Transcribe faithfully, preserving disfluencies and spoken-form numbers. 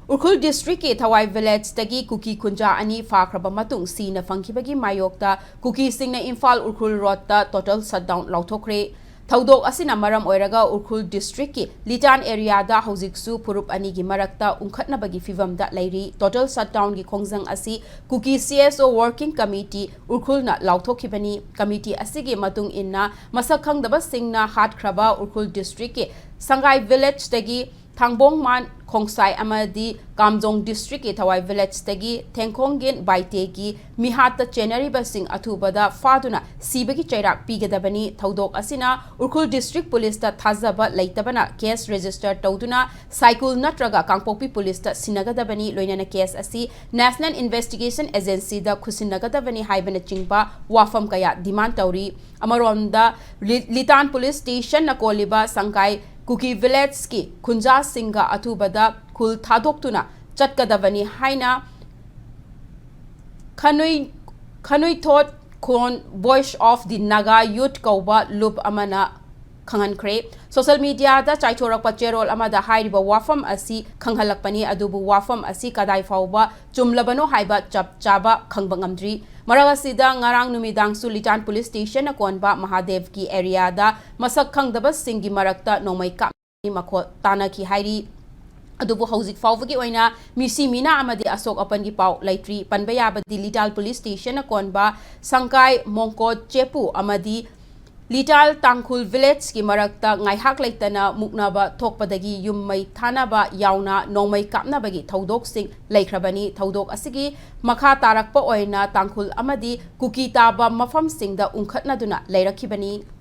ꯎꯈ꯭ꯔꯨꯜ ꯗꯤꯁꯇ꯭ꯔꯤꯛꯀꯤ ꯊꯋꯥꯏ ꯚꯤꯂꯦꯖꯇꯒꯤ ꯀꯨꯀꯤ ꯀꯨꯟꯖꯥ ꯑꯅꯤ ꯐꯥꯈ꯭ꯔꯕ ꯃꯇꯨꯡ ꯁꯤꯅ ꯐꯪꯈꯤꯕꯒꯤ ꯃꯥꯌꯣꯛꯇ ꯀꯨꯀꯤꯁꯤꯡꯅ ꯏꯝꯐꯥꯜ ꯎꯈ꯭ꯔꯨꯜ ꯔꯣꯗꯇ ꯇꯣꯇꯦꯜ ꯁꯠꯗꯥꯎꯟ ꯂꯥꯎꯊꯣꯛꯈ꯭ꯔꯦ꯫ ꯊꯧꯗꯣꯛ ꯑꯁꯤꯅ ꯃꯔꯝ ꯑꯣꯏꯔꯒ ꯎꯈ꯭ꯔꯨꯜ ꯗꯤꯁꯇ꯭ꯔꯤꯛꯀꯤ ꯂꯤꯇꯥꯟ ꯑꯦꯔꯤꯌꯥꯗ ꯍꯧꯖꯤꯛꯁꯨ ꯐꯨꯔꯨꯞ ꯑꯅꯤꯒꯤ ꯃꯔꯛꯇ ꯎꯪꯈꯠꯅꯕꯒꯤ ꯐꯤꯚꯝꯗ ꯂꯩꯔꯤ꯫ ꯇꯣꯇꯦꯜ ꯁꯠꯗꯥꯎꯟꯒꯤ ꯈꯣꯡꯖꯪ ꯑꯁꯤ ꯀꯨꯀꯤ ꯁꯤ ꯑꯦꯁ ꯑꯣ ꯋꯥꯔꯀꯤꯡ ꯀꯃꯤꯇꯤ ꯎꯈ꯭ꯔꯨꯜꯅ ꯂꯥꯎꯊꯣꯛꯈꯤꯕꯅꯤ꯫ ꯀꯃꯤꯇꯤ ꯑꯁꯤꯒꯤ ꯃꯇꯨꯡ ꯏꯟꯅ ꯃꯁꯛ ꯈꯪꯗꯕꯁꯤꯡꯅ ꯍꯥꯠꯈ꯭ꯔꯕ ꯎꯈ꯭ꯔꯨꯜ ꯗꯤꯁꯇ꯭ꯔꯤꯛꯀꯤ ꯁꯪꯒꯥꯏ ꯚꯤꯂꯦꯖꯇꯒꯤ ꯊꯥꯡꯕꯣꯡꯃꯥꯟ ꯈꯣꯡꯁꯥꯏ ꯑꯃꯗꯤ ꯀꯥꯝꯖꯣꯡ ꯗꯤꯁꯇ꯭ꯔꯤꯛꯀꯤ ꯊꯋꯥꯏ ꯚꯤꯂꯦꯖꯇꯒꯤ ꯊꯦꯡꯈꯣꯡꯒꯤꯟ ꯕꯥꯏꯇꯦꯒꯤ ꯃꯤꯍꯥꯠꯇ ꯆꯦꯟꯅꯔꯤꯕꯁꯤꯡ ꯑꯊꯨꯕꯗ ꯐꯥꯗꯨꯅ ꯁꯤꯕꯒꯤ ꯆꯩꯔꯥꯛ ꯄꯤꯒꯗꯕꯅꯤ꯫ ꯊꯧꯗꯣꯛ ꯑꯁꯤꯅ ꯎꯈ꯭ꯔꯨꯜ ꯗꯤꯁꯇ꯭ꯔꯤꯛ ꯄꯨꯂꯤꯁꯇ ꯊꯥꯖꯕ ꯂꯩꯇꯕꯅ ꯀꯦꯁ ꯔꯦꯖꯤꯁꯇꯔ ꯇꯧꯗꯨꯅ ꯁꯥꯏꯀꯨꯜ ꯅꯠꯇ꯭ꯔꯒ ꯀꯥꯡꯄꯣꯛꯄꯤ ꯄꯨꯂꯤꯁꯇ ꯁꯤꯟꯅꯒꯗꯕꯅꯤ꯫ ꯂꯣꯏꯅꯅ ꯀꯦꯁ ꯑꯁꯤ ꯅꯦꯁꯅꯦꯜ ꯏꯟꯚꯦꯁꯇꯤꯒꯦꯁꯟ ꯑꯦꯖꯦꯟꯁꯤꯗ ꯈꯨꯠꯁꯤꯟꯅꯒꯗꯕꯅꯤ ꯍꯥꯏꯕꯅꯆꯤꯡꯕ ꯋꯥꯐꯝ ꯀꯌꯥ ꯗꯤꯃꯥꯟ ꯇꯧꯔꯤ꯫ ꯑꯃꯔꯣꯝꯗ ꯂꯤ-, ꯂꯤꯇꯥꯟ ꯄꯨꯂꯤꯁ ꯁ꯭ꯇꯦꯁꯟꯅ ꯀꯣꯜꯂꯤꯕ ꯁꯪꯒꯥꯏ ꯀꯨꯀꯤ ꯚꯤꯂꯦꯖꯀꯤ ꯈꯨꯟꯖꯥꯁꯤꯡꯒ ꯑꯊꯨꯕꯗ ꯈꯨꯜ ꯊꯥꯗꯣꯛꯇꯨꯅ ꯆꯠꯀꯗꯕꯅꯤ ꯍꯥꯏꯅ ꯈꯅꯨꯏ, ꯈꯅꯨꯏꯊꯣꯠ ꯈꯣꯟ Voice of the Naga Youth ꯀꯧꯕ ꯂꯨꯞ ꯑꯃꯅ ꯈꯪꯍꯟꯈ꯭ꯔꯦ꯫ ꯁꯣꯁꯤꯌꯦꯜ ꯃꯤꯗꯤꯌꯥꯗ ꯆꯥꯏꯊꯣꯔꯛꯄ ꯆꯦꯔꯣꯜ ꯑꯃꯗ ꯍꯥꯏꯔꯤꯕ ꯋꯥꯐꯝ ꯑꯁꯤ ꯈꯪꯍꯜꯂꯛꯄꯅꯤ, ꯑꯗꯨꯕꯨ ꯋꯥꯐꯝ ꯑꯁꯤ ꯀꯗꯥꯏ ꯐꯥꯎꯕ ꯆꯨꯝꯂꯕꯅꯣ ꯍꯥꯏꯕ ꯆꯞ ꯆꯥꯕ ꯈꯪꯕ ꯉꯝꯗ꯭ꯔꯤ꯫ ꯃꯔꯛ ꯑꯁꯤꯗ ꯉꯔꯥꯡ ꯅꯨꯃꯤꯗꯥꯡꯁꯨ ꯂꯤꯇꯥꯟ ꯄꯨꯂꯤꯁ ꯁ꯭ꯇꯦꯁꯟꯅ ꯀꯣꯟꯕ ꯃꯍꯥꯗꯦꯕꯀꯤ ꯑꯦꯔꯤꯌꯥꯗ ꯃꯁꯛ ꯈꯪꯗꯕꯁꯤꯡꯒꯤ ꯃꯔꯛꯇ ꯅꯣꯡꯃꯩ ꯀꯥꯞ ꯃꯈꯣꯜ ꯇꯥꯅꯈꯤ ꯍꯥꯏꯔꯤ꯫ ꯑꯗꯨꯕꯨ ꯍꯧꯖꯤꯛ ꯐꯥꯎꯕꯒꯤ ꯑꯣꯏꯅ ꯃꯤꯁꯤ ꯃꯤꯅꯥ ꯑꯃꯗꯤ ꯑꯁꯣꯛ ꯑꯄꯟꯒꯤ ꯄꯥꯎ ꯂꯩꯇ꯭ꯔꯤ꯫ ꯄꯟꯕ ꯌꯥꯕꯗꯤ ꯂꯤꯇꯥꯜ ꯄꯨꯂꯤꯁ ꯁ꯭ꯇꯦꯁꯟꯅ ꯀꯣꯟꯕ ꯁꯪꯀꯥꯏ ꯃꯣꯡꯀꯣꯠ ꯆꯦꯄꯨ ꯑꯃꯗꯤ ꯂꯤꯇꯥꯜ ꯇꯥꯡꯈꯨꯜ ꯚꯤꯂꯦꯖꯀꯤ ꯃꯔꯛꯇ ꯉꯥꯏꯍꯥꯛ ꯂꯩꯇꯅ ꯃꯨꯛꯅꯕ ꯊꯣꯛꯄꯗꯒꯤ ꯌꯨꯝ ꯃꯩ ꯊꯥꯅꯕ ꯌꯥꯎꯅ ꯅꯣꯡꯃꯩ ꯀꯥꯞꯅꯕꯒꯤ ꯊꯧꯗꯣꯛꯁꯤꯡ ꯂꯩꯈ꯭ꯔꯕꯅꯤ꯫ ꯊꯧꯗꯣꯛ ꯑꯁꯤꯒꯤ ꯃꯈꯥ ꯇꯥꯔꯛꯄ ꯑꯣꯏꯅ ꯇꯥꯡꯈꯨꯜ ꯑꯃꯗꯤ ꯀꯨꯀꯤ ꯇꯥꯕ ꯃꯐꯝꯁꯤꯡꯗ ꯎꯪꯈꯠꯅꯗꯨꯅ ꯂꯩꯔꯛꯈꯤꯕꯅꯤ꯫